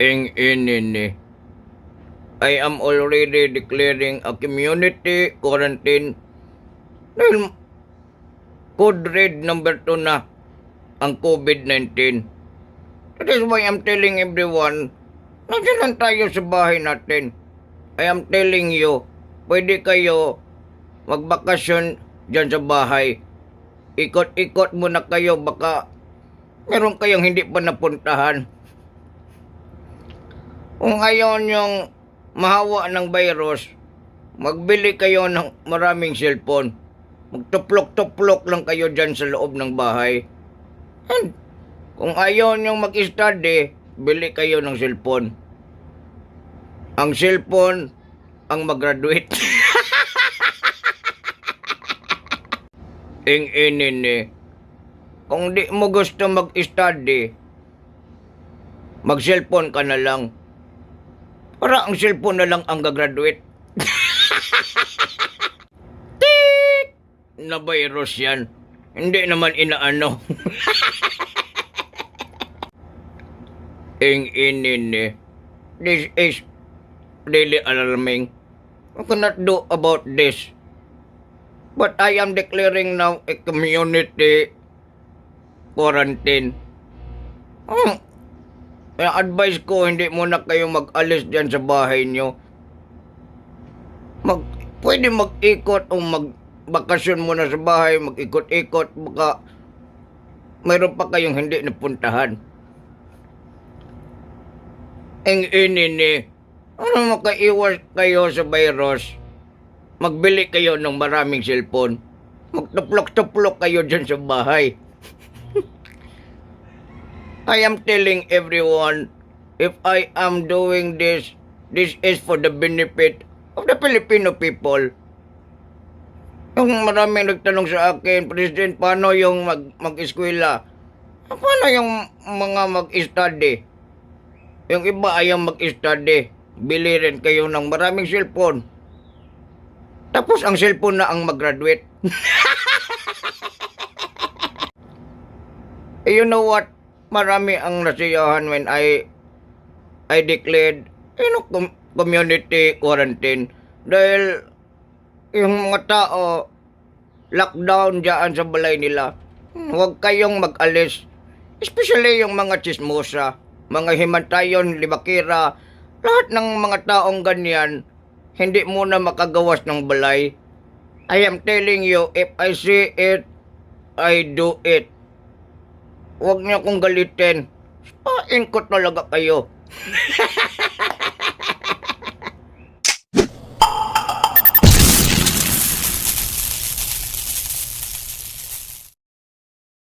Ing inini. I am already declaring a community quarantine dahil code red number 2 na ang COVID-19. That is why I'm telling everyone, nandiyan lang tayo sa bahay natin. I am telling you, pwede kayo magbakasyon dyan sa bahay. Ikot-ikot muna kayo, baka meron kayong hindi pa napuntahan. Kung ayaw niyong mahawa ng virus, magbili kayo ng maraming cellphone. Magtuplok-tuplok lang kayo dyan sa loob ng bahay. And kung ayaw niyong mag-study, bili kayo ng cellphone. Ang cellphone ang mag-graduate. Inini. Kung di mo gusto mag-study, mag-cellphone ka na lang. Para ang cellphone na lang ang gagraduate. Tik! Na virus yan. Hindi naman inaano. Inini. This is really alarming. I cannot do about this. But I am declaring now a community quarantine. Advice ko, hindi muna kayo mag-alis dyan sa bahay nyo. Pwede mag-ikot o magbakasyon muna sa bahay, mag-ikot-ikot, baka mayroon pa kayong hindi napuntahan. Ang inini, ano makaiwas kayo sa virus? Magbili kayo ng maraming cellphone. Magtuplok-tuplok kayo dyan sa bahay. I am telling everyone, if I am doing this, this is for the benefit of the Filipino people. Yung maraming nagtanong sa akin, President, paano yung mag-eskwela? Paano yung mga mag-study? Yung iba ayaw mag-study. Bili rin kayo ng maraming cellphone. Tapos ang cellphone na ang mag-graduate. You know what? Marami ang nasiyahan when I declared community quarantine. Dahil yung mga tao lockdown dyan sa balay nila. Huwag kayong mag-alis. Especially yung mga chismosa, mga himantayon, libakira, lahat ng mga taong ganyan, hindi muna makagawas ng balay. I am telling you, if I see it, I do it. Huwag niyo akong galitin. Spain ko talaga kayo.